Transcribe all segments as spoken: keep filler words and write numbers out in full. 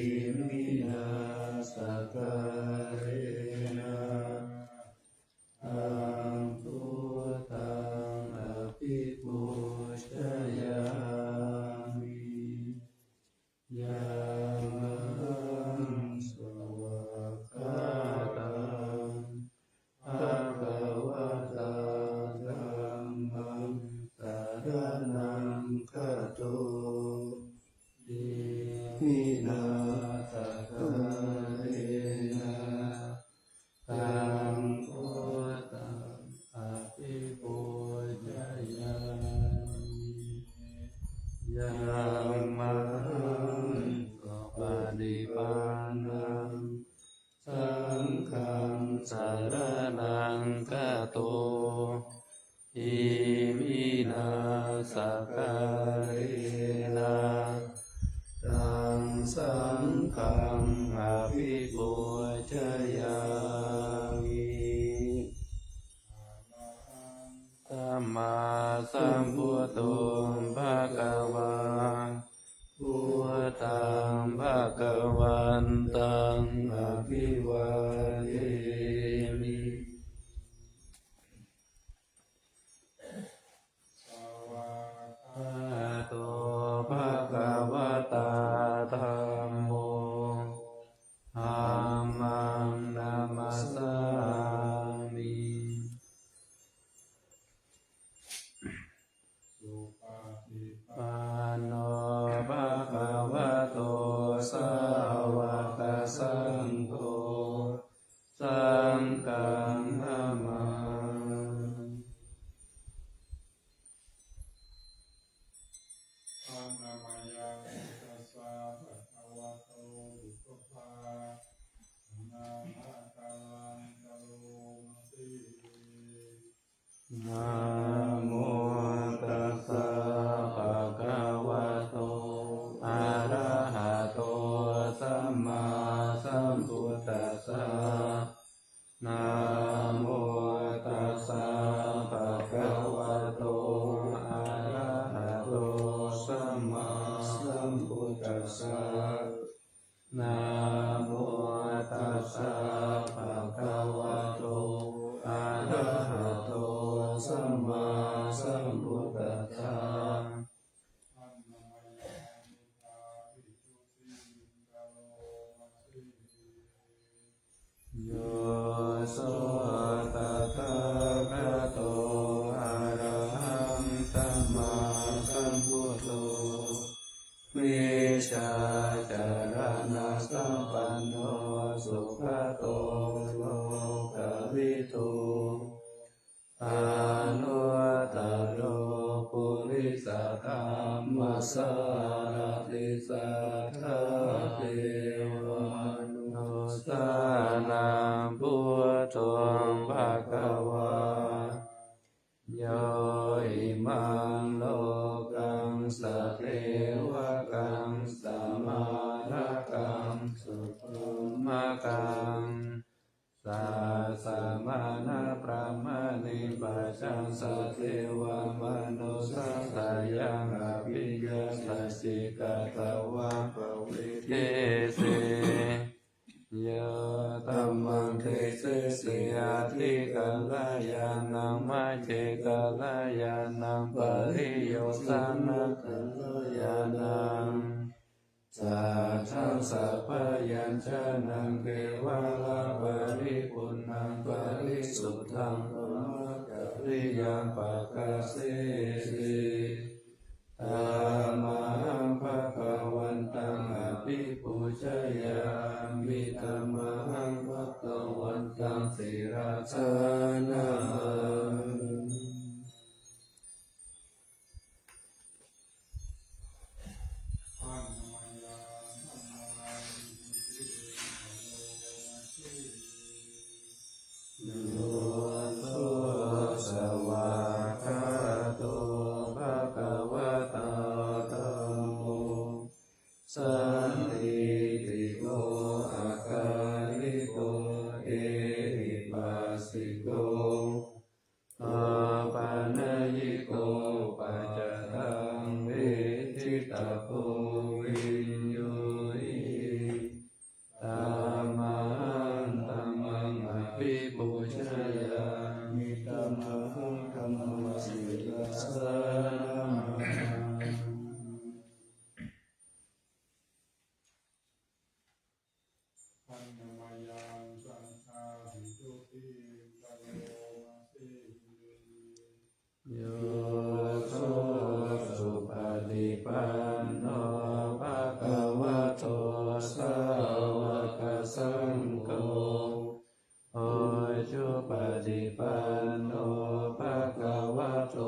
Iminā sakkārena taṃ buddhaṃ abhipūjayāmi. Yamhaṃ svākkhātaṃ bhagavatā dhammaṃ saraṇaṃ gato. Iminā sakkārena taṃ buddhaṃ abhipūjayāmi. Yamhaṃ supaṭipannaṃ saṅghaṃ saraṇaṃ gato. Iminā sakkārena taṃ saṅghaṃ abhipūjayāmi. Sammāsambuddho bhagavā, buddhaṃ bhagavantaṃ abhivādemi. Svākkhāto bhagavatā dhammo, dhammaṃ namassāmi. Supaṭipanno bhagavato sāvakasaṅgho, saṅghaṃ namāmi. Annamāya tassa bhagavato pubbabhāganābhākāraṃ karoma se. Namo tassa bhagavato arahato sammāsambuddhassa. Namo tassa bhagavato arahato sammāsambuddhassa. Namo tassa bhagavato arahato sammāsambuddhassa. Yo so tathāgato arahaṃ sammāsambuddho, vijjācaraṇasampanno sugato lokavidū, anuttaro purisadammasārathi satthā devamanussānaṃ buddho bhagavā. Yo imaṃ lokaṃ sadevaṃ samārakaṃ subrahmakaṃ, sassamaṇabrāhmaṇi pajaṃ sadevamanussasāyaṃ abhiññāsaci katvā pavedesi. Yo dhammaṃ desesi atthi kalyāṇaṃ, mayhe kalyāṇaṃ pariyosāna kalyāṇaṃ, saddaṃ sabbayañjanaṃ kevalaparipuṇṇaṃ parisuddhaṃ brahmacariyaṃ padassesi. Tamahaṃ bhagavantaṃ abhipūjayāmi, tamahaṃ bhagavantaṃ sirasā namāmi. Yo so svākkhāto bhagavatā dhammo, sandiṭṭhiko akāliko ehipassiko, Handa mayaṃ saṅghābhijjhutiṃ karomasi. Yo so supaṭipanno bhagavato sāvakasaṅgho, ujupaṭipanno bhagavato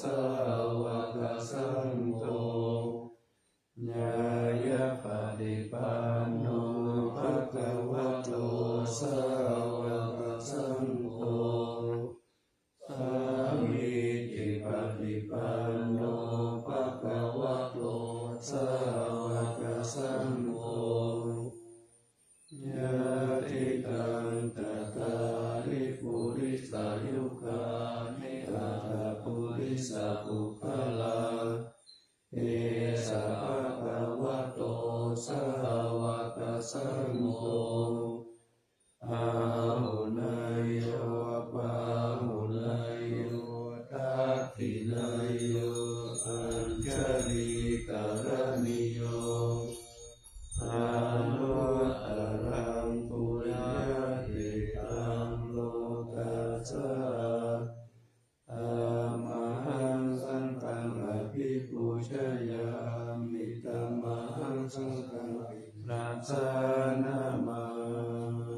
sāvakasaṅgho, ñāyapaṭipanno bhagavato sāvakasaṅgho, sāmīcipaṭipanno bhagavato sāvakasaṅgho, yadidaṃ cattāri purisayugāni aṭṭha purisapuggalā, esa bhagavato sāvakasaṅgho, āhuneyyo pāhuneyyo dakkhiṇeyyo añjalikaraṇīyo, anuttaraṃ puññakkhettaṃ lokassa. Tamahaṃ saṅghaṃ abhipūjayāmi, tamahaṃ saṅghaṃ siresaṃ namāmi.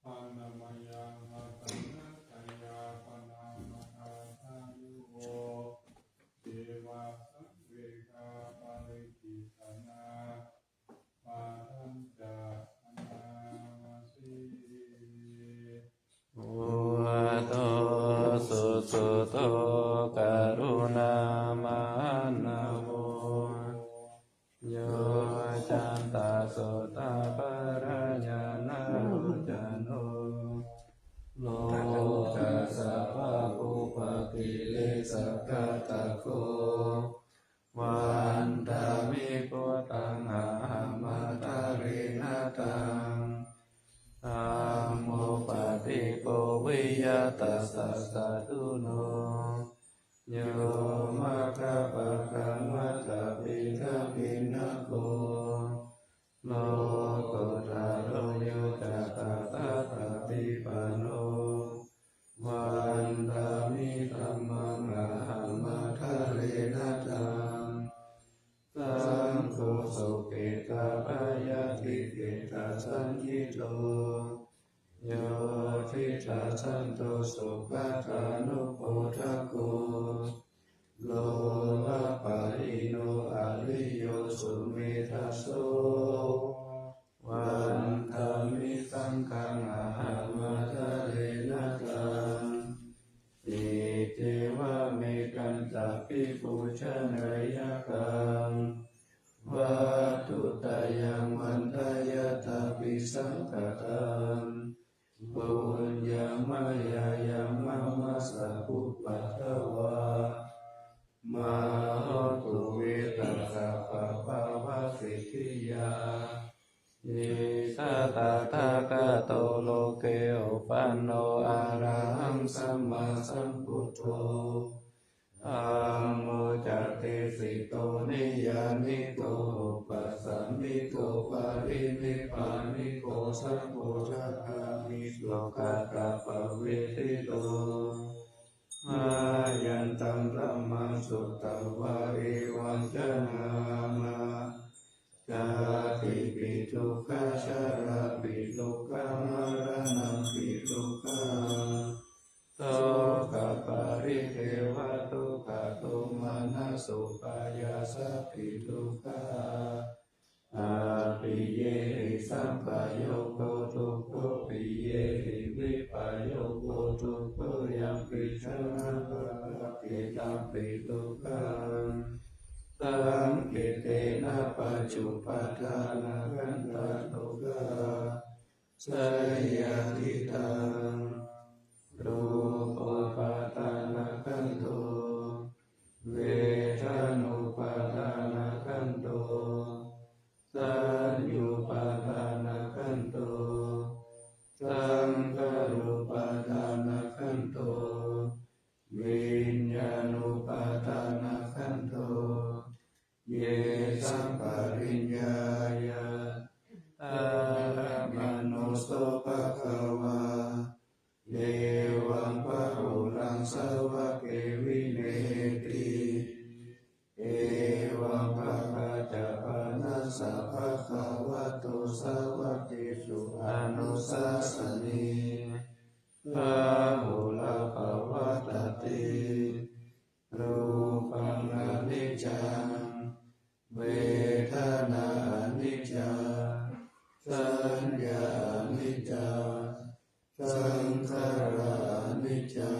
Handa mayaṃ āsanasayāpanamātāyo, devasāvekaparidevanā, padañca bhaṇāma se. Buddho susuddho karuṇāmahaṇṇavo, yoccantasuddhābhārañāṇalocano, lokassa pāpūpakilesaghātako, vandāmi buddhaṃ ahamatharena taṃ. Dhammo paṭipo viya tassa satthuno, yo maggapākaṃ vata peta bhindako, lokuttaro yo ca tathāgatapaṭipanno, vandāmi dhammaṃ ahamatharena taṃ. Saṅgho sokethabyādiketasaññito, yo diṭṭhasanto sugatānubodhako, lokapālino ariyo sumedhaso, vandāmi saṅghaṃ ahamatharena taṃ. Iccevamettañca abhipūjaneyyaṃ, vatthuttayaṃ vandeyyatāpi saṅkhataṃ. Puññaṃ mayā yaṃ mama sabbupaddavā, mā hontu ve tassa pāpāvasiddhiyā. Issa tathāgato loke uppannā arahaṃ sammāsambuddho, dhammo ca desito niyyāniko upasāmiko parinibbāniko saṅgho ca gāmi sugatappavedito. Mayantaṃ dhammaṃ sutvā evaṃ janāma, jātipi dukkhā jarāpi dukkhā maraṇampi dukkhaṃ, sokaparidevadukkhadomanassupāyāsāpi dukkhā, appiyehi sampayogo dukkho, piyehi vippayogo dukkho, yampi dukkhā tampi dukkhaṃ, saṅkhittena pañcupādānakkhandhā dukkhā, seyyathidaṃ. Rūpupādānakkhandho, vedanupādānakkhandho, saññupādānakkhandho, bhagavato sāvakīsu anusāsanī, bahulā pavattati. Rūpaṃ aniccaṃ, vedanā aniccā, saññā aniccā, saṅkhārā aniccā,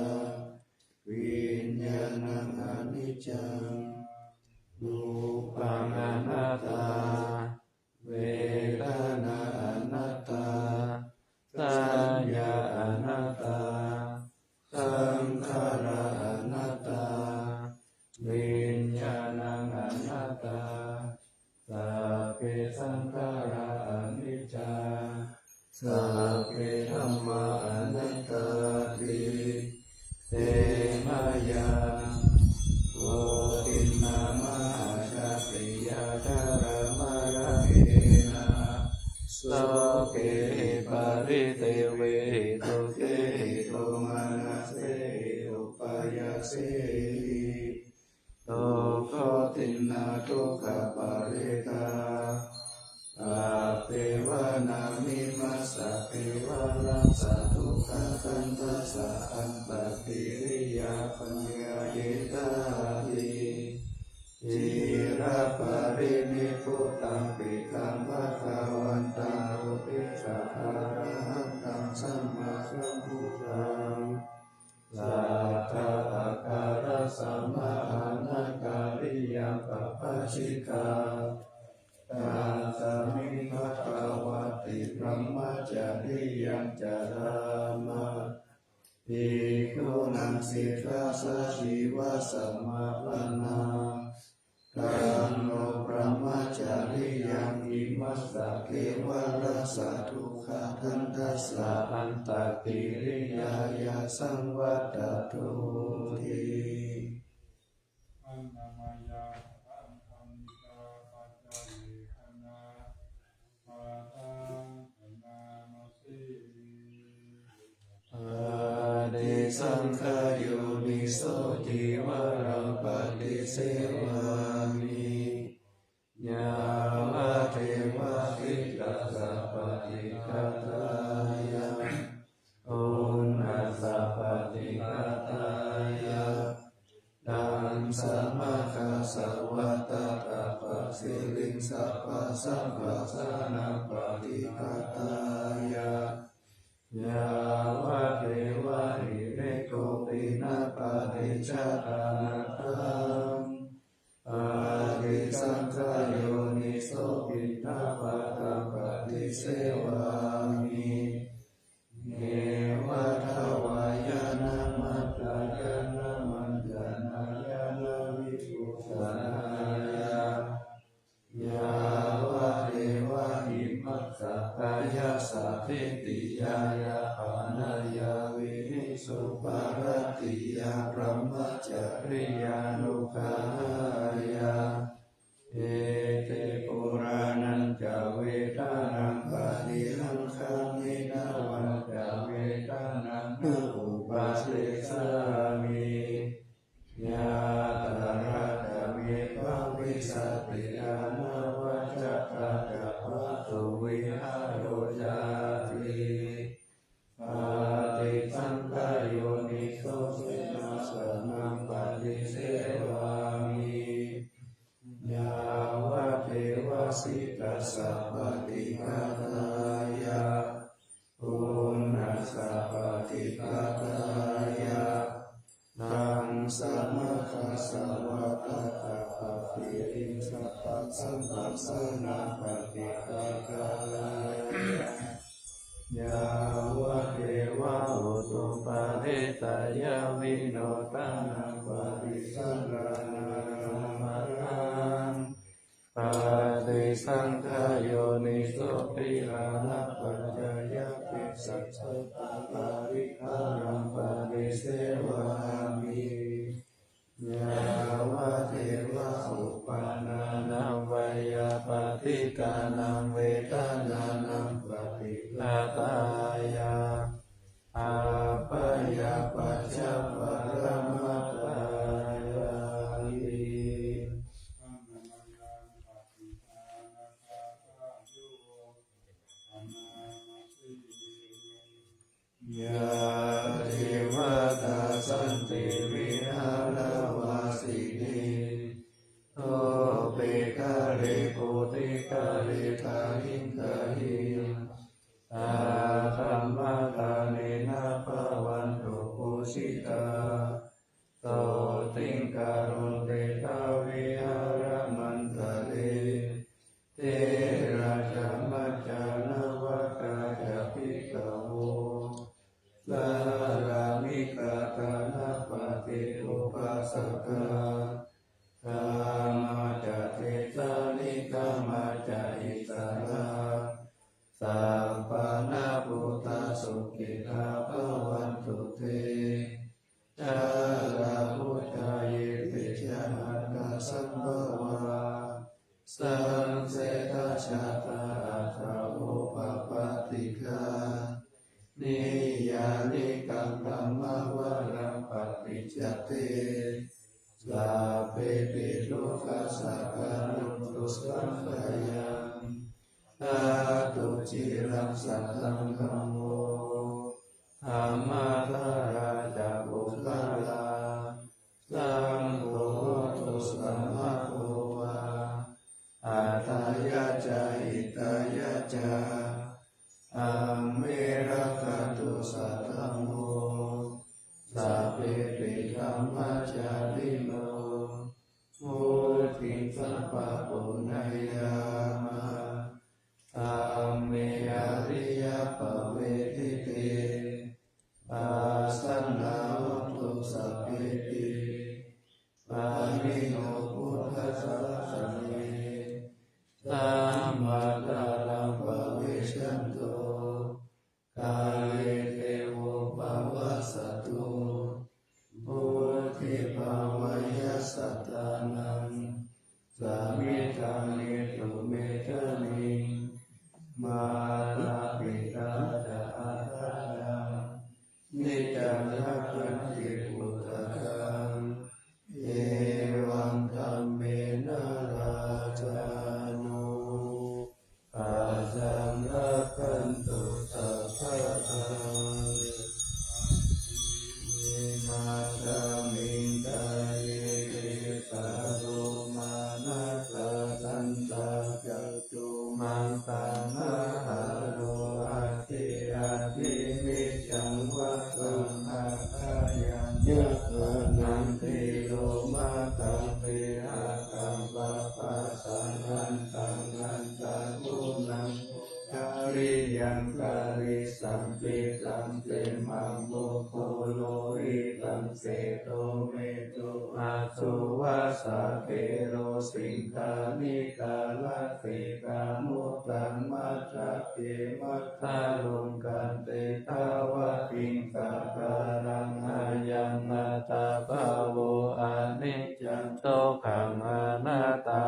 viññāṇaṃ aniccaṃ. Rūpaṃ anattā, vedanā anattā, saññā anattā, saṅkhārā anattā, viññāṇaṃ anattā. Sabbe saṅkhārā aniccā, sabbe dhammā anattāti. Te mayā koṭiṇṇā mahāsatiyā jalamaggena, sokehi paridevehi dukkhehi domanassehi upāyāsehi, dukkhoṭiṇṇā dukkhaparitā appeva nāmimassa kevalassa dukkhakkhandhassa antakiriyā paññāyetāti. Ciraparinikkhutaṃ piṭṭhaṃ bhagavantaṃ uddissa arahantaṃ sammāsambuddhaṃ, saddhaṃpakārasamānantariyā pabbajitā. Tasmiṃ bhagavati brahmacariyaṃ carāma, bhikkhūnaṃ sikkhāsājīvasamāpannā. Taṃ no brahmacariyaṃ imassa kevalassa dukkhakkhandhassa antakiriyāya saṃvattatu ti. Annamāya paṭhaviddhā paccavekkhana pāṭhaṃ bhaṇāma se. Paṭisaṅkhā yoniso cīvaraṃ paṭisevāmi, yāvadeva sītassa paṭighātāya, uṇhassa paṭighātāya, Taṃ samaggāsa vātatappasiriṃsapasamphassānaṃ paṭighātāya, yāvadeva hirikopinapaṭicchādanatthaṃ. Paṭisaṅkhā yoniso piṇḍapātaṃ paṭisevāmi, neva davāya na madāya na maṇḍanāya na vibhūsanāya, yāvadeva imassa kāyassa ṭhitiyā yāpanāya vihiṃsuparatiyā brahmacariyānuggahāya. Iti purāṇañca vedanaṃ paṭihaṅkhāmi navañca vedanaṃ na uppādessāmi, yātrā ca me bhavissati anavajjatā ca vāsuvihāro cāti. Paṭisaṅkhā yoniso senāsanaṃ paṭisevāmi, yāvadeva sītassa paṭighātāya, uṇhassa paṭighātāya, taṃ samaggāsa vātatappasiriṃsapasamphassānaṃ paṭighātāya, yāvadeva utuparissayavinodanaṃ paṭisallānārāmatthaṃ. Paṭisaṅkhā yoniso pilānapaccayabhesajjaparivārānaṃ paṭisevāmi, yāvadeva uppannānaṃ veyyābādhikānaṃ vedanānaṃ paṭighātāya, abyāpajjhaparamatāyāti. Yā devatā santi vihāravāsinī, thūpe ghare bodhighare tahiṃ tahiṃ, tā dhammadānena bhavantu pūjitā, sotthiṃ karontedha vihāramaṇḍale. Therā ca majjhā navakā ca bhikkhavo, sārāmikā dānapatī upāsakā, gāmā ca desā nigamā ca issarā, sappāṇabhūtā sukhitā bhavantu te. Jalābujā yepi ca aṇḍasambhavā, saṃsedajātā athavopapātikā, niyyānikaṃ dhammavaraṃ paṭicca te, sabbepi dukkhassa karontu saṅkhayaṃ. Ṭhātu ciraṃ sataṃ dhammo, dhammaddharā ca puggalā, saṅgho hotu samaggo va, atthāya ca hitāya ca, amhe rakkhatu saddhammo, sabbepi dhammacārino, vuḍḍhiṃ sampāpuṇeyyāma, dhamme ariyappavedite. Pasannā hontu sabbepi, pāṇino buddhasāsane, sammā dhāraṃ pavecchanto, kāle devo pavassatu. Vuḍḍhibhāvāya sattānaṃ, samiddhaṃ netu medaniṃ, mātā pitā ca atrajaṃ, niccaṃ rakkhanti puttakaṃ, evaṃ dhammena rājāno, pajaṃ rakkhantu sabbadā. Imasmiṃ kāye desā domānasā saṇṭhā, cakkhumā samā haro ati ati niccaṃ vadaṃ, hadayaññā khaṇanti lomakappi akappaṭhaṃ, antaṃ antaguṇaṃ puggaliyā parisaṃ, pittaṃ semhaṃ puppu lohitaṃ sedo medu assu vasā, khero siṅghāṇikā lasikā muttaṃ, majjha- -te makkhaluṅkaṃ tethāvatiṃsā kālaṃ, ayaṃ attabhāvo aniccaṃ dukkhaṃ anattā,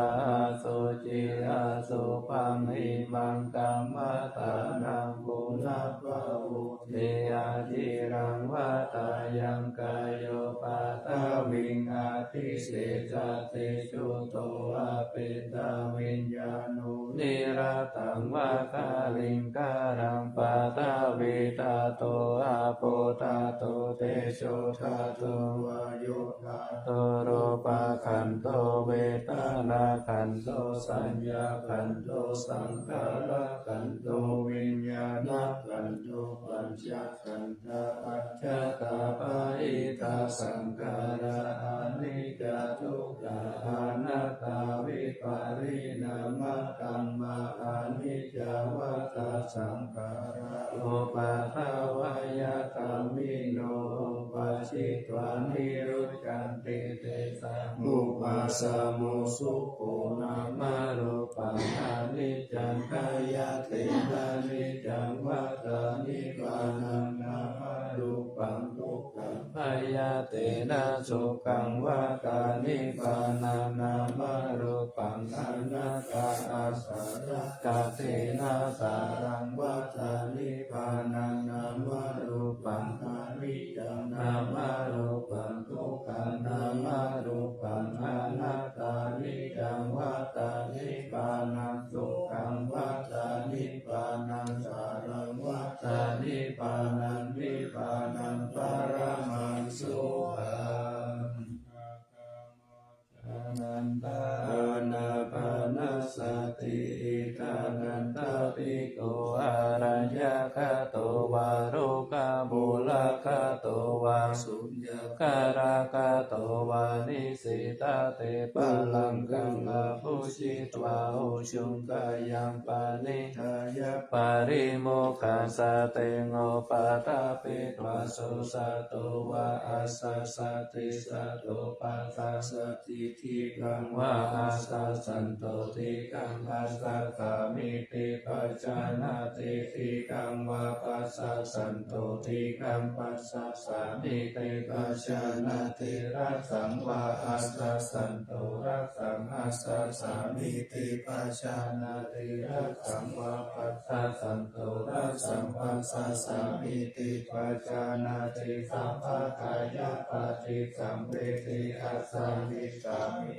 asuci asubhaṃ imaṃ kammadānaṃ, punabbhavoti aciraṃ. Vatayaṃ kāyo paṭhaviṃ abhisesati, chuddho apetaviññāṇo nirataṃ va- -kaliṅgaraṃ, paṭhavīdhātu āpodhātu tejodhātu vāyodhātu rūpakhandho vedanākhandho saññākhandho saṅkhārakhandho viññāṇakhandho, pañcakkhandhā ajjhattā bahiddhā saṅkhārā aniccā dukkkhā anattā, vipariṇāmakamma aniccā vata saṅkhārā, uppādavayadhammino uppajjitvā nirujjhanti, tesaṃ vūpasamo sukho. Nāmarūpaṃ aniccaṃ, khayattena niccaṃ vata, nibbānaṃ nāmarūpaṃ dukkhaṃ, bhayatena sukhaṃ vata, nibbānaṃ nāmarūpaṃ anattā, āsaraṃ katvena sāraṃ vata, nibbānaṃ nāmarūpaṃ aniccaṃ, nāmarūpaṃ dukkhaṃ, nāmarūpaṃ anattā, niccaṃ vata, nibbānaṃ sukhaṃ vata, nibbānaṃ sāraṃ vata, nibbānaṃ ni- Bhikkhu āraññagato vā rogāmūlagato vā suññakāragatto vā nisīdati pālaṅkaṃ abhujitvā ujuṃ kāyaṃ paṇidhāya parimukhasatiṃ upaṭṭhapetvā so sato vā assa sati sato passasati dīghaṃ vā assa santo dīghaṃ passāmīti pajānāti dīghaṃ vā passassanto dīghaṃ passāmīti pajānāti rassaṃ vā assa santo rassaṃ passāmīti pajānāti rassaṃ vā passassanto rassaṃ passāmīti pajānāti sabbakāyapaṭisaṃvedi assāmīti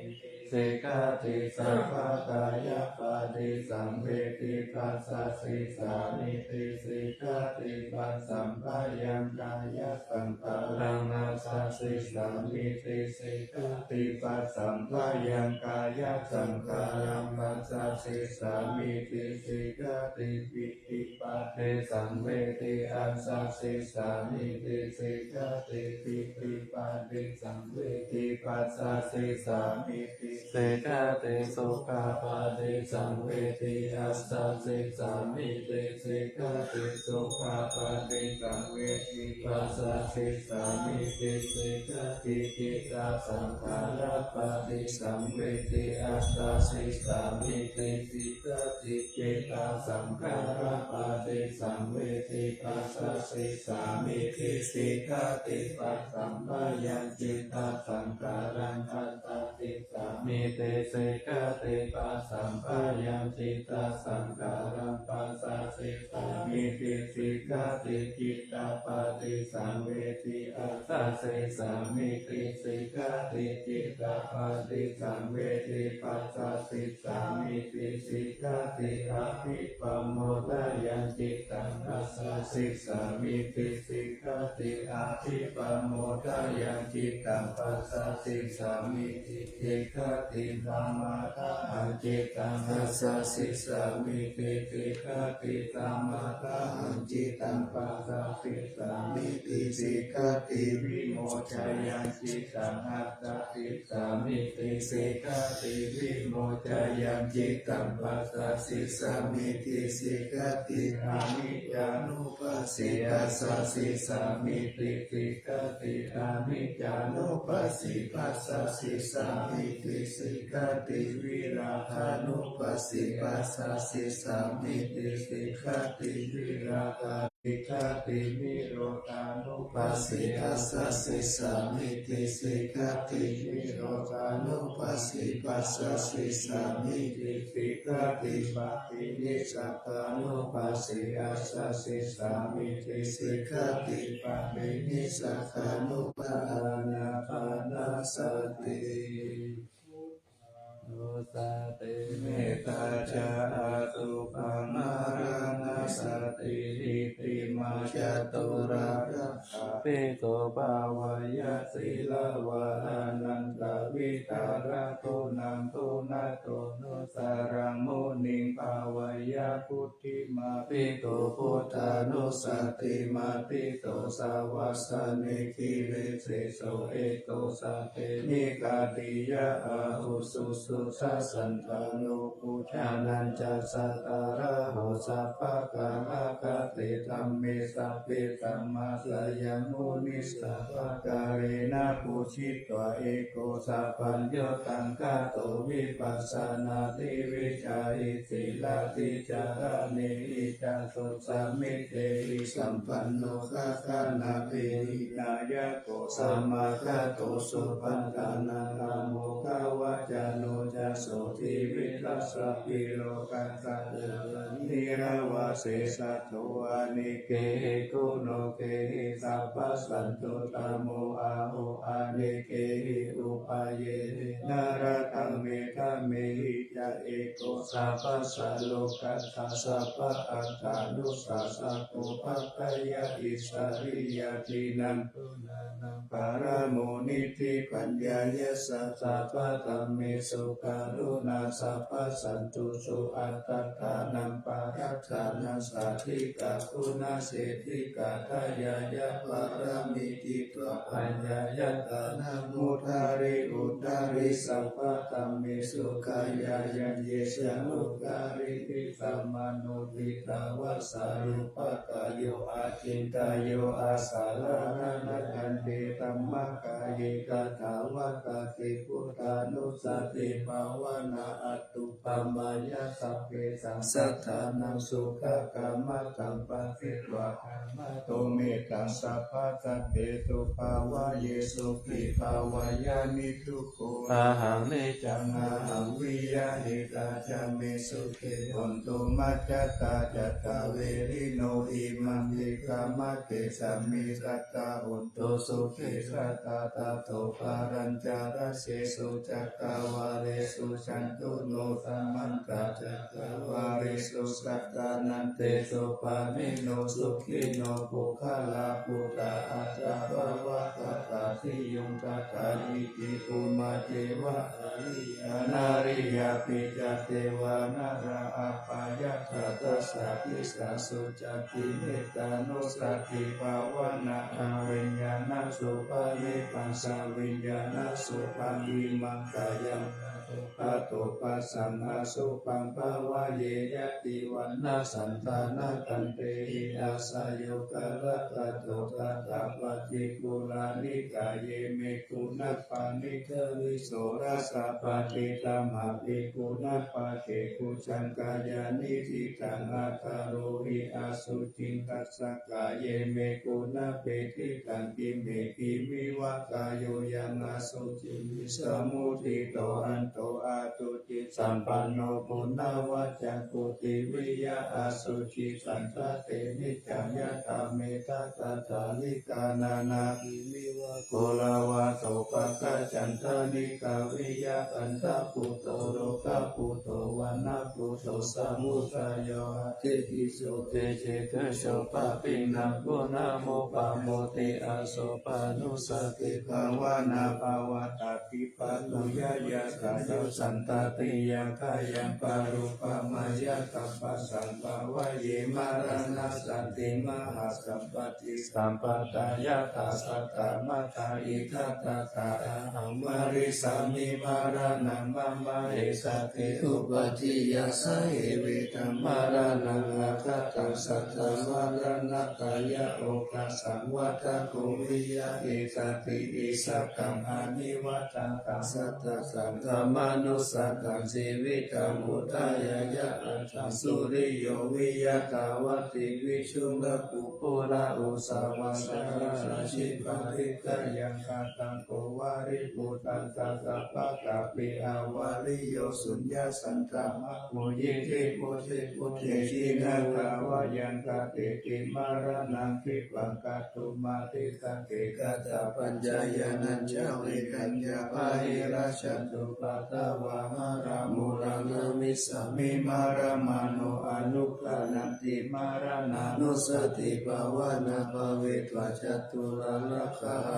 sikkhati sabbakāyapaṭisaṃvedi passāmīti sikkhati passamphayaṃ kāyasaṅkhāraṃ assāmīti sikkhati passamphayaṃ kāyasaṅkhāraṃ passāmīti sikkhati piṭṭhi paṭisaṃvedi assāmīti sikkhati piṭṭhipaṭisaṃvedi passāmīti sikkhati sukhapaṭisaṃvedi assāmīti sikkhati sukhapaṭisaṃvedi passāmīti sikkhati cittasaṅkhārapaṭisaṃvedi assāmīti sikkhati cittasaṅkhārapaṭisaṃvedi passāmīti sikkhati passamphayaṃ cittasaṅkhāraṃ passāmīti sikkhati passamphayaṃ cittasaṅkhāraṃ passāmīti sikkhati cittapaṭisaṃvedi assāmīti sikkhati cittapaṭisaṃvedi passāmīti sikkhati abhipamodāyaṃ cittaṃ passāmīti sikkhati abhipamodāyaṃ cittaṃ passāmīti sikkhati samatthaṃ cittaṃ passāmīti sikkhati samatthaṃ cittaṃ passāmīti sikkhati vimoccāyaṃ cittaṃ passāmīti sikkhati vimoccāyaṃ cittaṃ passāmīti sikkhati aniccānu passi passāmīti sikkhati aniccānupassi passāmīti sikkhati virāgānupassi passāmīti sikkhati virāgā sikkhati nirodhānupassi passāmīti sikkhati nirodhānupassi passāmīti sikkhati paṭinissag gānupassi passāmīti sikkhati paṭinissagānupassi. Ānāpānasati, buddhānusati, mettā ca, asupaṃ, maraṇasati, itimā caturā bhikkhu bhāweyya sīlavā anantavītarā guṇaguṇato nusaraṃ muniṃ bhāweyya. Buddhimā bhikkhu buddhānussatimatthito savāsanehi viseso eko sate nikkhatiyā ahu susuddhasantano pujānañca sādaraho sabbakālakate dhamme sabbe samāsayaṃ muni sabbakārena pūjitvā eko sabbaññutaṃ gato vipassanādhi vijjāhi sīlādhi caraṇehi ca susamitehi sampanno kalyāṇakehi nāyako samāgato supaṭṭhānattamo gavacano ca sotthi visassaphi lokassa caraṇī Neva sesato anīkehi guṇokehi sabbasantuttamo aho anīkehi upāyehi naratthaṃ medhamehi ca eko sabbassa lokassa sabba attānussasako paccayā isariyā dīnaṃ paramonidhi paññāya sabba dhammesu karuṇā sabba santusu attattānaṃ parattānaṃ sādhikā guṇaseṭṭhikā dāyāya pāramī titvā paññāya dānaṃ mudhari uddhari sabba dhammesu kāyāyaṃ ye ca lokadhipati samāno ṭhitā vassa rūpakāyo acintayyo asaramāraṃ ante dhammakāye tathāgatā ti buddhānussatibhāvanā attūpamāya sabbesaṃ sattānaṃ sukhakammataṃ pharitvā khamatu mettaṃ sabbasattesu bhāvaye sukhī bhāvaye niddu ahaṃ niccaṃ ahaṃ viya hitatā ca me sukhī hontu majjhattā ca saverino imaṃ diṭṭhamadesāmi sadā hontu sukhī sadā tato palañca dasesu cakkavāḷesu cātuno samantā cakkavāḷesu attānantesu pāṇino sukhino puggalā buddhā atta bhavatātā siyuṃ tathā iti bhummā ceva ariyā nariyāpi ca devā nalā appayatthatā saddisāsu cāti mettānussatibhāvanā aviññāṇaṃ subhāvibhaṃ saviññāṇaṃ subhaṃ imaṃ kāyaṃ ato passaṃ asubhaṃ bhāvaye yadi vaṇṇasantanakantehi asayukarakato tathāppaṭikulā nikāye me guṇapāṇidhā visuddhasāpaṭidhammapi guṇapāṭi bhujaṅgāya niṭṭhitaṃ athārohi asuciṃ dassa kāye me guṇapetiṭṭhaṃ kimme khimiva kāyo yaṃ asuciṃ visamuṭṭhito anto asucisampanno puṇṇavacaṃ puthiviya asucisaṅkhāte niccaṃ yathā mettā kathālikā nānākimiva koḷavā sopāga candhanikkā viya kaṭṭhaputto rogaputto vaṇṇaputto samudayo aṭṭhiti so te ce tu so pāpiṇṇaṃ guṇamupamodi asopanussatibhāvanā bhavatāti pātuyā yattha yo santāti yaṅkhāyaṃ parūpamāya tappassaṃ bhāvaye maraṇassanti mahāsampatti sampadā yathā saddamattā idha tathā ahaṃ marissāmi maraṇaṃ mama essati uppajjiya sahe vedamaraṇaṃ aggataṃ saddamaranakāya okasaṃ vata ko viya ettati issakaṃ anivajjataṃ saddasaṅkhamanussataṃ jīvitaṃ udayāya aṭṭhaṃsu riyo viya dvattiṃ vijuṃ kakkuṃ pura usavā saha rājī parittayaṃ kataṃ ko vāripūtassa sabbakappī avariyo suññasaṅkhāma muññiti buddhe buddhe jinakāvayaṃ kati ti maraṇaṃ khippaṃ kātumatissati katthapaññāya nañca vedaññā bahirajjhattupaddavā maramuraṃ namissāmi maramāno anukkhaṇa ti maraṇānussatibhāvanā bhāvetvā caturāgā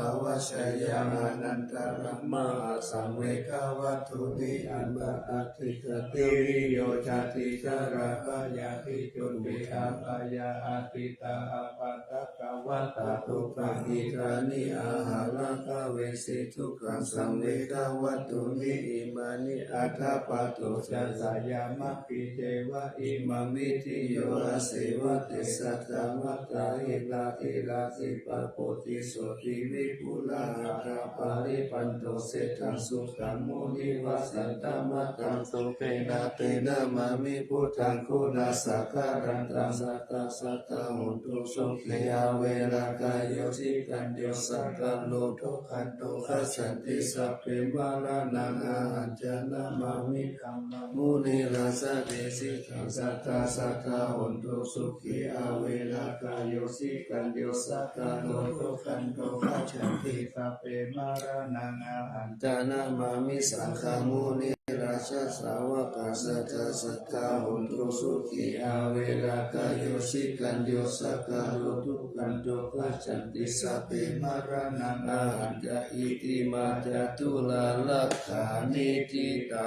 avajjeyya anantarā mahāsaṃvegavatthuni aṭṭha atthi ca tiriyo cati jarābhayā piriññāti juti apāyā atītā appaṭikavatā dukkhappaṭighāni ahaṃ rakkhaveshi dukkhasaṃvegavatthuni imāni aṭṭha pādo ca sayampi ceva imaṃ vidheyya aseva te saddamattā hitāhi rājī pabbothisotthi vipullā aṭṭhaparivaṇṇo seṭṭhaṃ sudhaṃ munivaravacanaṃ supaṇṇaṃ tena namāmi buddhaṃ guṇāgaraṃ sattā sadā hontu sukhī. Averā kāyo sīkañño sākāro duggando gacchanti sabbe maraṇaṃ ahañca namāmi dhammaṃ munirājadesitaṃ. Sattā sadā hontu sukhī. Averā kāyo sīkañño sākāro duggando gacchanti sabbe maraṇaṃ ahañca namāmi saṅghaṃ munirājasāvakaṃ. Sattā sadā hontu sukhī. Averā kāyo sīkañño sākāro duggando gacchanti sabbe maraṇaṃ ahañca. Itimā caturāḷhikāniṭṭhitā.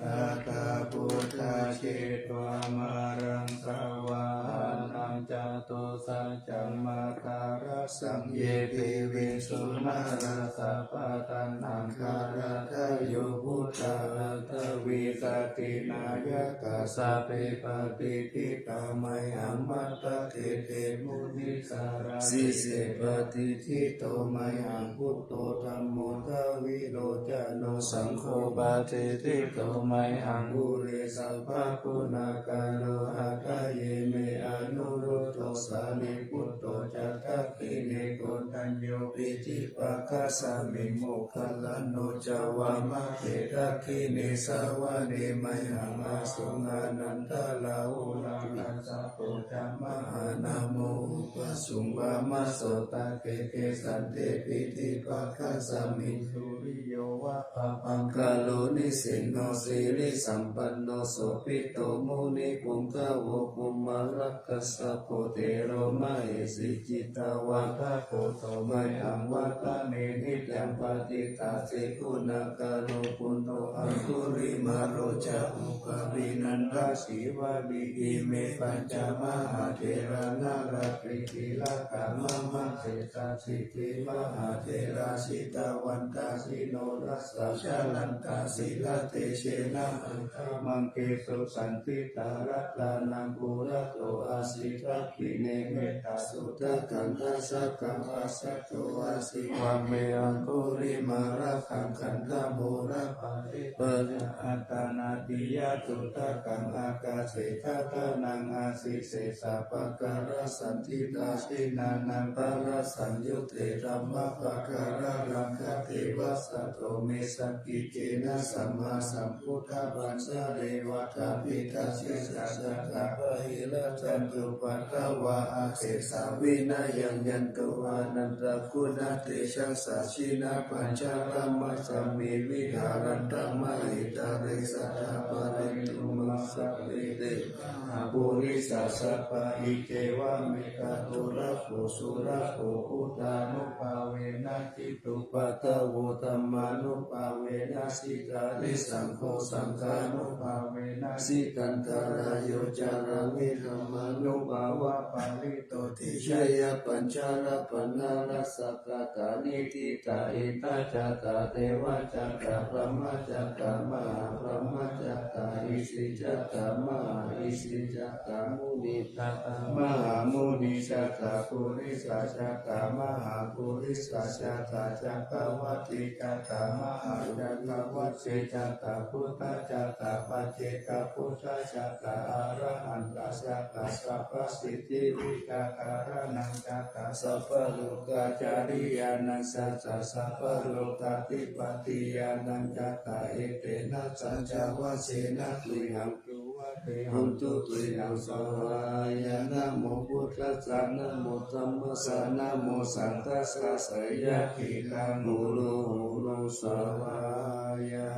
Tatra buddhā jetvā māraṃ savāhanaṃ catusaccāmatarasaṃ ye piviṃsu narāsabhā. Taṇhaṅkarādayo buddhā aṭṭhavīsati nāyakā sabbe patiṭṭhitā mayhaṃ matthake te munissarā. Sīse patiṭṭhito mayhaṃ buddho dhammo dvilocano saṅgho patiṭṭhito mayhaṃ ure sabbaguṇākaro. Hadaye me anuruddho sārīputto ca dakkhiṇe koṇḍañño piṭṭhibhāgasmiṃ moggallāno ca vāmake. Dakkhiṇe savane mayhaṃ āsuṃ ānandarāhulā kassapo ca mahānāmo ubhāsuṃ vāmasotake. Kesante piṭṭhibhāgasmiṃ suriyo va pabhaṅkaro nisinno sirisampanno sobhito munipuṅgavo. Kumārakassapo thero mahesī cittavādako so mayhaṃ vadane niccaṃ. Patiṭṭhāsi guṇākaro buddho aṅgulimālo ca ukāli nandasīvalī. Ime pañca mahātherā nalāṭe tilakā mama. Sesāsīti mahātherā jitavanto jinorasā jalantā sīlatejena aṅgamaṅgesu saṇṭhitā. Ratanaṃ purato āsi dakkhiṇe mettasuttakaṃ dhajaggaṃ pacchato āsi vāme aṅgulimālakaṃ. Khandhamoraparittañca āṭānāṭiyasuttakaṃ ākāse chadanaṃ āsi sesā pākārasaṇṭhitā. Jinā nānāvarasaṃyutte dhammapākāralaṅkate vasato me sakiccena sammāsambuddhapañjare. Vātapittādisañjātā bāhirajjhattupaddavā asesā vinayaṃ yantu anantaguṇatejasā. Jinapañjaramajjhamhi viharantaṃ mahītale sadā pālentu maṃ sabbe te mahāpurisāsabhā. Iccevamekato rakkho surakkho buddhānubhāvena jitupaddavo dhammānubhāvena jitārisaṅgho saṅghānubhāvena jitantarāyo carāmi dhammānubhāvapālito. Tejayyapañjarapaṇṇarasakkatā niṭṭhitā ittā jātā devā jātā brahmā jātā mahābrahmā jātā isī jātā mahāisī jātā munisāsabhā mahāmunisāsabhā purisājātā mahāpurisājātā cakkavattijātā mahācakkavattijātā buddhajātā paccekabuddhajātā arahantajātā sabbasiddhivijjādharānañjātā sabbalokācariyānañjātā sabbalokādhipatiyānañjātā etena saccavajjena tuyhaṃ suvatthi hotu tuyhaṃ svāhāya. Namo buddhassa namo dhammassa namo saṅghassa. Jayasiddhi hulu hulu svāhāya.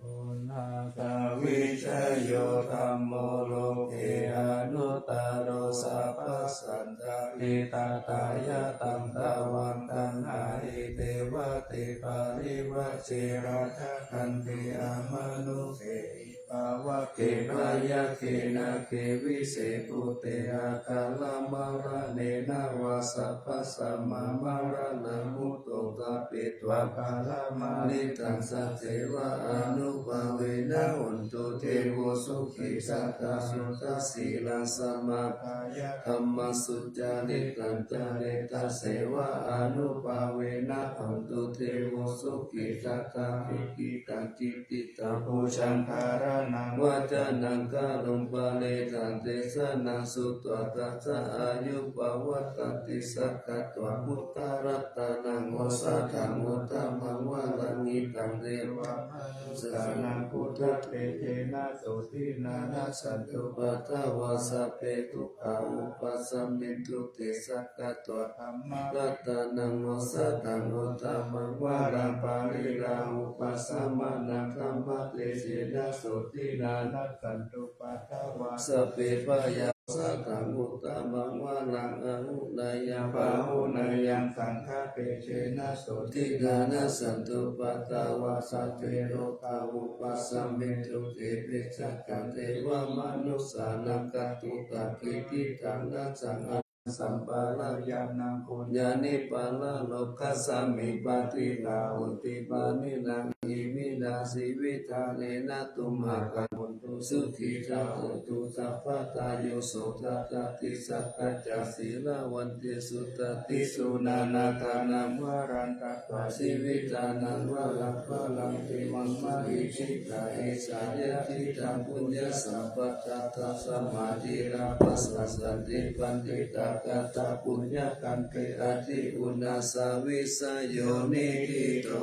Unnatavijayo dhammo loke anuttaro sabbasattahitatthāya. Taṃ tvaṃ gaṇhāhi devate parivajje rakkhanti amanussehi. Pāvake bhayagge nāge vise bhūte akālamaraṇena vā sabbasmā maraṇamuttamaṃ pāpetvā pāramāritaṃ saddeva ānubhāvena hontu devevo sukhī sadā. Suddhasīlaṃ samādāya dhammaṃ sucaritaṃ careti aseva ānubhāvena hontu devevo sukhī sadā. Diṭṭhidaṃ jithidaṃ pūjaṃ dhāraṇaṃ vācanaṃ gārūṃ parittaṃ desanaṃ sutvā tassa āyū pavaḍḍhatīti. Sakkatvā buddharatanaṃ osathaṃ uttamaṃ varaṃ hitaṃ devamanussānaṃ buddhatejena sotthinā nassantupaddavā sabbe dukkhā vūpasamentu te. Sakkatvā dhammaratanaṃ osathaṃ uttamaṃ varaṃ pariḷāhūpasamanaṃ dhammatejena sotthinā nassantupaddavā sabbe bhayā osathaṃ uttamaṃ varaṃ āhuneyyaṃ pāhuneyyaṃ saṅghatejena sotthinā nassantupaddavā sabbe rogā vūpasamentu te. Vijjācaraṃ devamanussānaṃ kātukaṃ kiñcidaṃ na saṃ sambharaṃ yānaṃ puññāni pāralokassāmiṃ paṭilahuṃ. Tiṇṇannamhinā jīvitā nena tumhākaṃ hotu sukhitā hontu sabbadā. Yo sotthāsi sakkacca sīlavantesu tatthi suṇāna dānaṃ varaṃ datvā jīvitadaṃ varaṃ paraṃ evaṃ mahesī ca esā yadidaṃ puññasampadaṃ tasmā dhīrā pasassanti paṇḍitā kataṃ puññakkhettaṃ iti uṇhissavijayo niṭṭhito.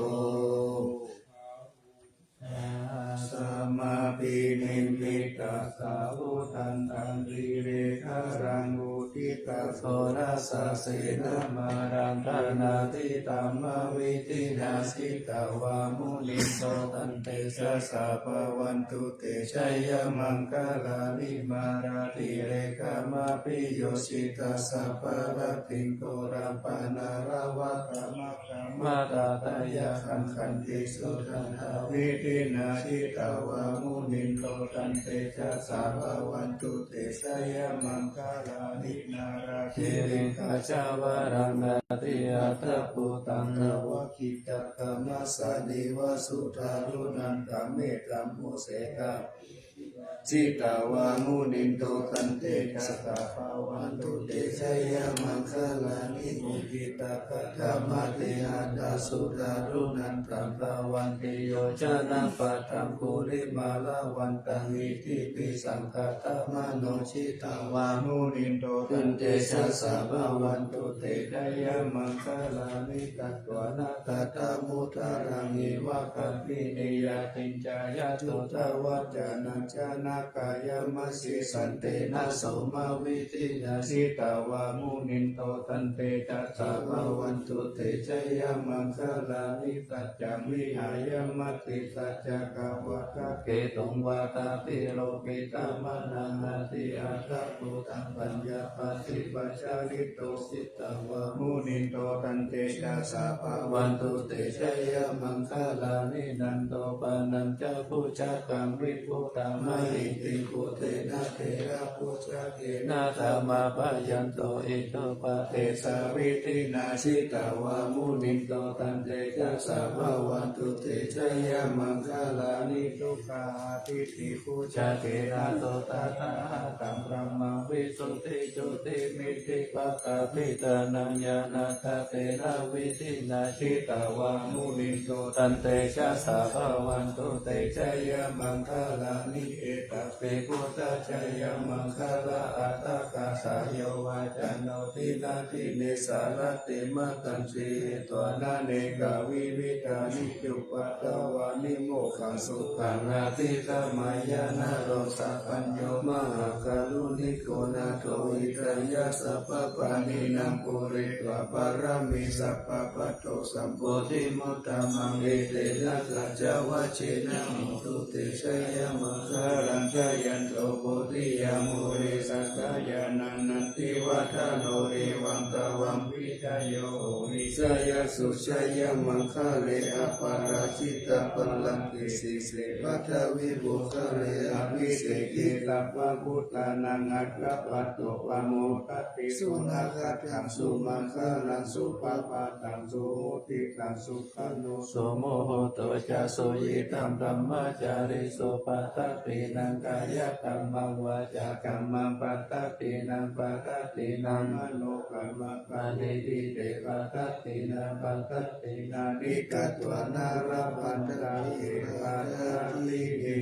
Samābhinimmitasāvudhantaṃ grīmekhalaṃ uditaghorasasenamāraṃ dānādidhamma vidhinā jitavā munindo taṃ tejasā bhavatu te jayamaṅgalāni. Mārātirekamabhiyujjhitasabbarattiṃ ghorampanāḷavakamakkhamathaddhayakkhaṃ khantīsudantavidhinā jitavā munindo taṃ tejasā bhavatu te jayamaṅgalāni. Nāḷāgiriṃ gajavaraṃ atimattabhūtaṃ dāvaggicakkamasanīva sudāruṇantaṃ mettambusekavidhinā jitavā munindo taṃ tejasā bhavatu te jayamaṅgalāni. Ukkhittakhaggamatihatthasudāruṇantaṃ dhāvantiyojanapathaṅgulimālavantaṃ iddhībhisaṅkhatamano jitavā munindo taṃ tejasā bhavatu te jayamaṅgalāni. Katvāna kaṭṭhamudaraṃ iva gabbhinīyā ciñcāya duṭṭhavacanaṃ janakāyamajjhe santena somavidhinā jitavā munindo taṃ tejasā bhavatu te jayamaṅgalāni. Saccaṃ vihāya matisaccakavādaketuṃ vādābhiropitamanaṃ atiandhabhūtaṃ paññāpadīpajalito jitavā munindo taṃ tejasā bhavatu te jayamaṅgalāni. Nandopanandabhujagaṃ vibudhaṃ mahiddhiṃ puttena therabhujagena damāpayanto iddhūpadesavidhinā jitavā munindo taṃ tejasā bhavatu te jayamaṅgalāni. Duggāhadiṭṭhibhujagena sudaṭṭhahatthaṃ brahmaṃ visuddhijutimiddhibakābhidhānaṃ ñāṇāgadena vidhinā jitavā munindo taṃ tejasā bhavatu te jayamaṅgalāni. Etāpi buddhajayamaṅgalaaṭṭhagāthā yo vācano dinadine sarate matandī hitvānanekavividhāni cupaddavāni mokkhaṃ sukhaṃ adhigameyya naro sapañño. Mahākāruṇiko nātho hitāya sabbapāṇinaṃ pūretvā pāramī sabbā patto sambodhimuttamaṃ etena saccavajjena hotu te jayamaṅgalaṃ. Jayanto bodhiyā mūle sakyānaṃ nandivaḍḍhano evaṃ tvaṃ Jayo hohi jayassu jayamaṅgale, aparājitapallaṅke sīse paṭhavipokkhare, abhiseke sabbabuddhānaṃ aggappatto pamodati. Sunakkhattaṃ sumaṅgalaṃ supabhātaṃ suhuṭṭhitaṃ, sukhaṇo sumuhutto ca suyiṭṭhaṃ brahmacārisu, padakkhiṇaṃ kāyakammaṃ vācākammaṃ padakkhiṇaṃ, padakkhiṇaṃ manokammaṃ paṇidhī te padakkhiṇā, padakkhiṇāni katvāna labhantatthe padakkhiṇe.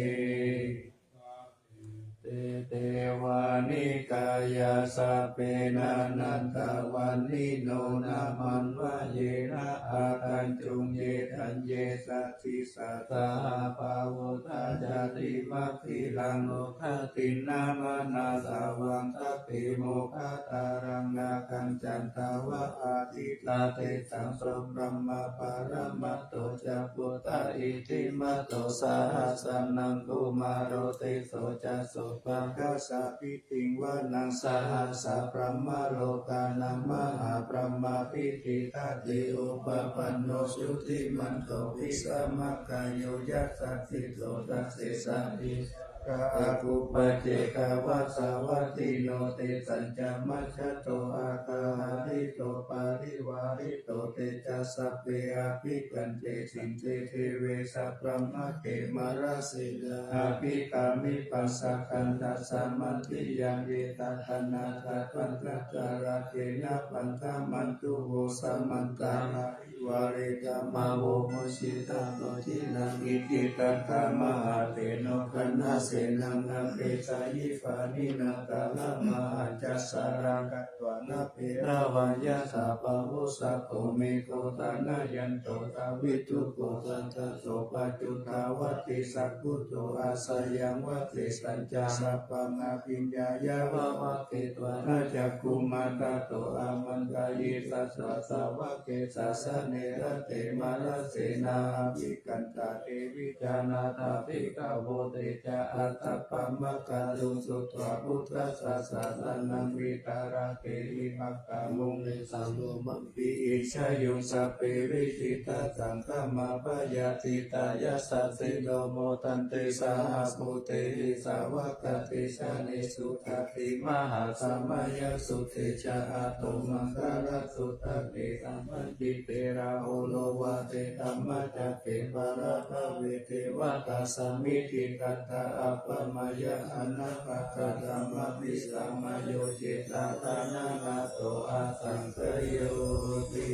Te devā nikāyā sabbe nānattavaṇṇino, nāmanvayena āgañchuṃ ye caññe sadisā saha. Pavutthajātimakkhīlaṃ oghatiṇṇamanāsavaṃ, sabbe mokkhaddharaṃ āgañchantāva ādittā. Tesaṃ so brahmā paramatto ca puttā iddhimato saha. Sanaṅkumāro tisso ca sopāga sabbītiṃ vanaṃ sahasā brahmalokānaṃ mahābrahmābhitiṭṭhati. Upapanno jutimanto bhismākāyo yasassi so, dasettha di- Aggū paccekavasavattino, tesañca majjhato aggahārito parivārito. Te ca sabbe abhikkante, sinde deve sabrahmake, mārasenā abhikkāmi, passa kaṇhassa mandiyaṃ. Etadanattha, bandhatha rāgena bandhamatthu vo, samantā parivāretha mā vo, muñcittha no ciraṃ kiñci. Tattha mahāseno kaṇhasenaṃ apesayi, pāṇinā talamāhacca saraṃ katvāna bheravaṃ. Yathā pāvussako megho, thanayanto savijjuko, tadā so paccudāvatti saṅkuddho. Asayaṃvase sañcālo, sabbaṃ abhiññāya vavakkhitvāna cakkhumā, tato āmantayi satthā sāvake sāsane rate. Mārasenā abhikkantā, te vijānātha bhikkhavo. Te ca ātappamakaruṃ, sutvā buddhassa sāsanaṃ, vītarāgehi pakkāmuṃ, nesaṃ lomampi iñjayuṃ. Sabbe vijitasaṅgāmā, bhayātītā yasassino, modanti saha bhūtehi, sāvakādesanesutāti. Mahāsamayassute ca, āto maṅgalassutake, sabbajite rāhulo, vāseraṭṭhaṃ ca kevalapave, devatā samitiṭṭhantā, āpamayā anāgātā, tamhaṃ visāmayo, cittaṃ attanaṅgato, asaṃkayoti.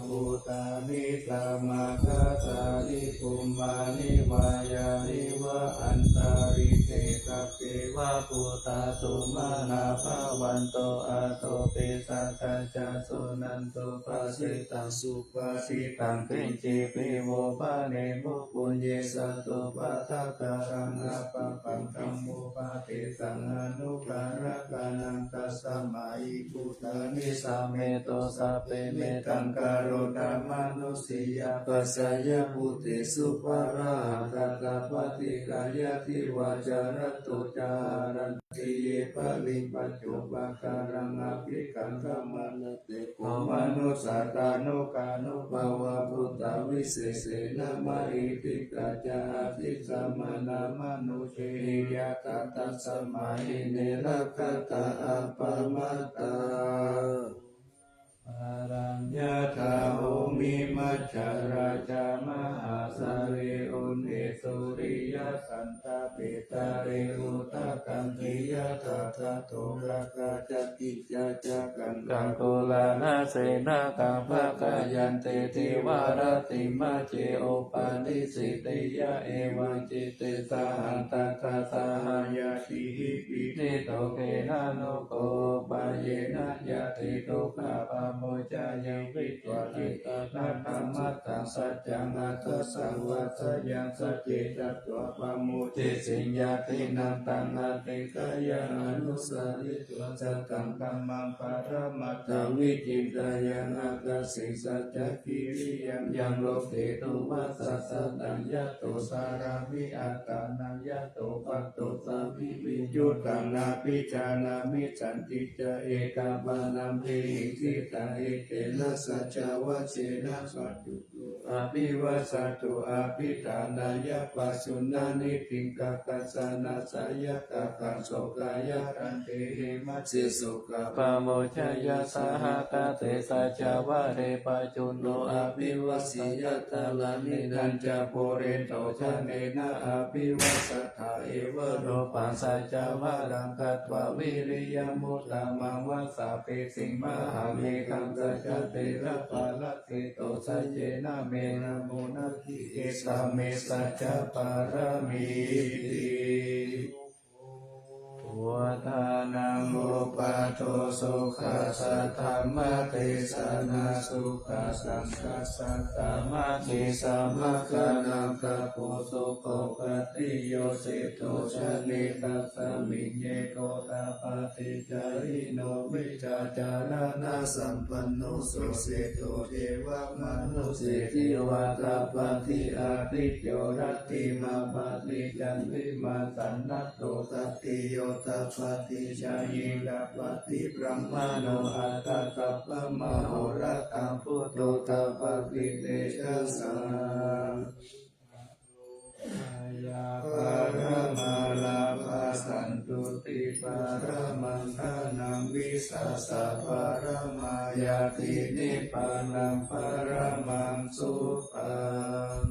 Bhūtāni samāgatāni, bhummāni vā yāni va, antalikkhe sabbeva, bhūtā sumanā bhavantu, athopi sakkacca, suṇantu bhāsitaṃ. Subhāsitaṃ, kiñcipi vo bhaṇemu, puññe satupaddakaraṃ, apāpaṃ dhammo, pāpetaṃ anukarakanaṃ. Tasmā hi bhūtā nisāmetho, sabbe mettaṃ karontha, mānusiyā pajāya bhūtesu, pahārādattā paṭiggayaṃ, divā ca ratto ca haranti, ye baliṃ paccupaddaraṃ, abhikkantā manusse kho. Manussā tānukānubhāvā, bhūtavisesena, mahiddhikā ca adissamānā, mānusehiyatā, tasmā hi ne rakkhatha, appamattā. Araññā ca bhūmi majjhattā ca, mahāsāgare ubbhe, suriyassāntā petāve udakaṃ, khiyatā thaddho, gaṅgā ca kiñcā ca, kaṇhaṃ koṇḍaññasenaṃ, bhaṇāyanti divā rattiṃ, majjhe opanissitiyā, evaṃ citte saha, tattha saha ñātibhi, pīḷito khena no kho, upāyena ñātidukkhā, pamodati, hitvānantaṃ, mataṃ saccaṃ, aṭṭhaṃ sāvakasaññaṃ, sacce katvā pamodesi ñātīnaṃ taṃ ādikkāya anusaritvā sataṃ dhammaṃ paramatthaṃ vicintayāna. Ākāse saccagiriyaṃ yaṃ lokettu vāsavatthaṃ yato carāmi attānaṃ yato patto sāmi viññūhīnaṃ nābhijānāmi santi ca ekamanāpehi sitā etena saccavajjena satthu abhivajjatu abhidhānāya pasuṇāni dīgharattaṃ janakāyakam sokāyakam dehe majjhe sokapamodayasahagate saccavajje paccuno abhivajjeyya. Tadanindañca puriso janena abhivajjatha evarūpaṃ saccavajjam katvā viriyamuttamaṃ vāsapītiṃ mahābhikkāmuṃ saccattherapālita sito saccena me ramo nāti. Esa me saccapāramīti. Buddhānaṃ uppādo sukhā saddhammadesanā sukhā saṅghassa sāmaggī samaggānaṃ tapo sukho. Paṭirūpadesito jāne, tasmiṃ ye gotappaṭicchādino vijjācaraṇasampanno tusito devamanussesi vā tapati ādicco rattimā paṭicca nīyamā sannatto tattiyo tapati jhāyī tapati brāhmaṇo atha sabbamahorattaṃ buddho tapati tejasā. Yā paramā lābhā santuṭṭhī paramaṃ dhanaṃ vissāsaparamā ñātī nibbānaṃ paramaṃ sukhaṃ.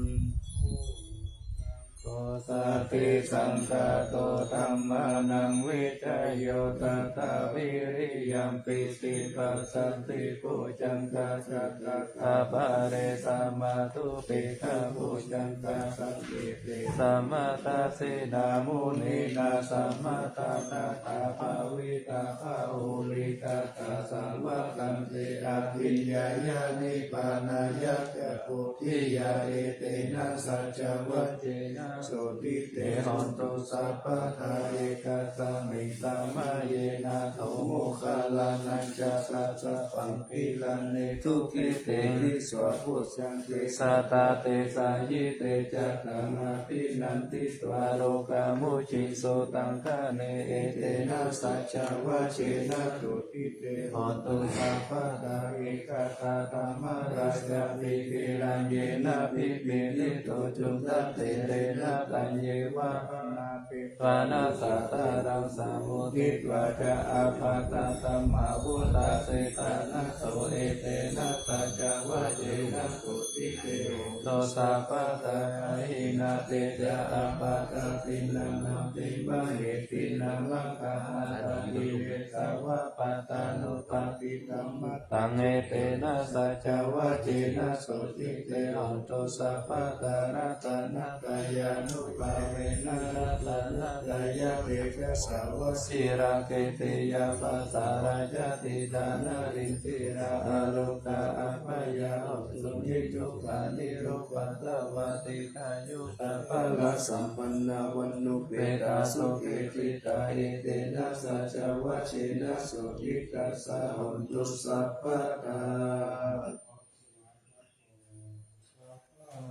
Kho sati saṅkhāto dhammānaṃ vicayo tathā vīriyampi sippasaṃ bojjhaṅgā ca tathāpare samādhupekkhabojjhaṅgā saṅgheti sammadassinā munīnaṃ sammadakkhātā bhāvitā bahulīkatā sāvakā te abhiññāya nibbānāya ca bodhiyā etena saccavajjena sotthi te hotu sabbadā. Ekasmiṃ samaye nātho moggallānañca kassapaṃ gilāne dukkhite disvā bojjhaṅge satta desayi. Te ca taṃ abhinanditvā rogā mucciṃsu taṅkhaṇe etena saccavajjena sotthi te hotu sabbadā. Ekadā dhammarājāpi gelaññenābhipīḷito cundattherena taññeva bhaṇāpetvāna sādaraṃ sammoditvā ca ābādhā tamhā vuṭṭhāsi ṭhānaso etena saccavajjena sotthi te hotu sabbadā. Pahīnā te ca ābādhā tiṇṇannampi mahesinaṃ maggāhatakilesāva pattānuppattidhammataṃ etena saccavajjena sotthi te hotu sabbadā. Ratanattayānubhāvena ratanattayatejasā vajirakkhe tiyābhaddhā rājādhirājānīndhirā arogā abyāpajjhā hotu nirukkhā nirupaddavā dīghāyukā balā sampannā vaṇṇuppetā sukhī citā etena saccavajjena sotthi tassa hotu sabbadā.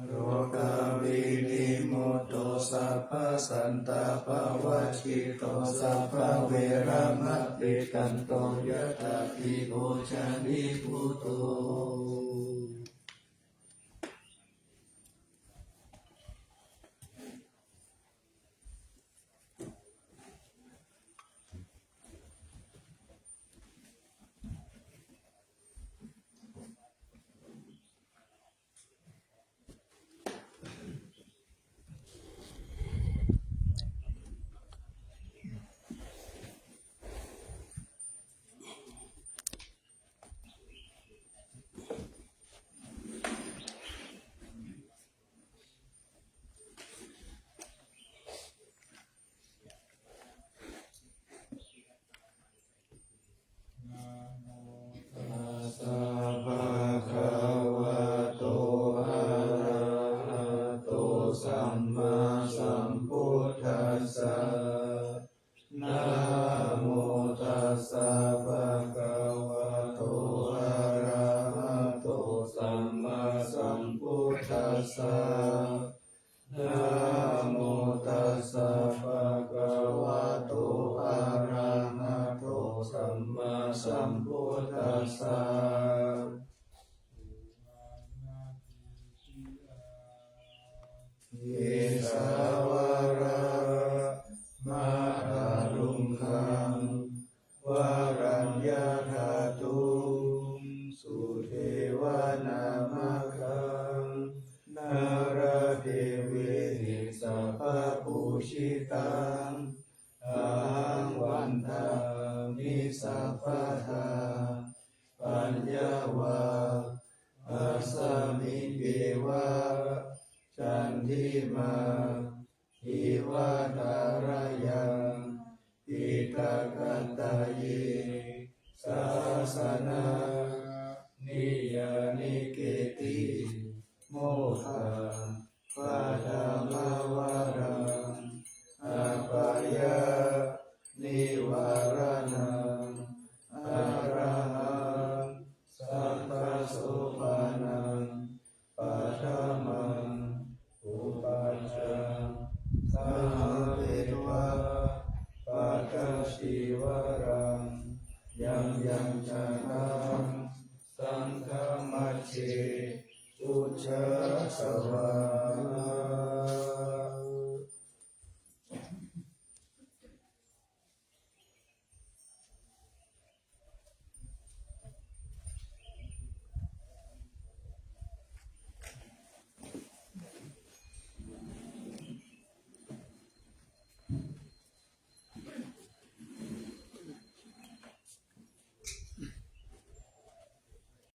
Rogā vinimutto sabbasantāpavajjito sabbaveramatikkanto yathāhi bojjhaṅgī buddho. Namo tassa bhagavato arahato sammāsambuddhassa. Kesavā vāramahalluṃ ghaṃ varaññatha tuṃ sudevanāmakhaṃ nāḷāgiriṃ sabbapūjitaṃ ahaṃ vandāmi sabbadā. Paññāvā asmiṃeva candimā iva tharayaṃ piṭakattaye sāsana niyanike ti moghā paṭhamavaraṃ apāya nivāraṇaṃ arahaṃ saṅghasopanam paṭhamaṃ upajjhaṃ sahapetvā pattacīvaraṃ yaṃ yaṃ jānaṃ saṅghamajjhe pūjasvā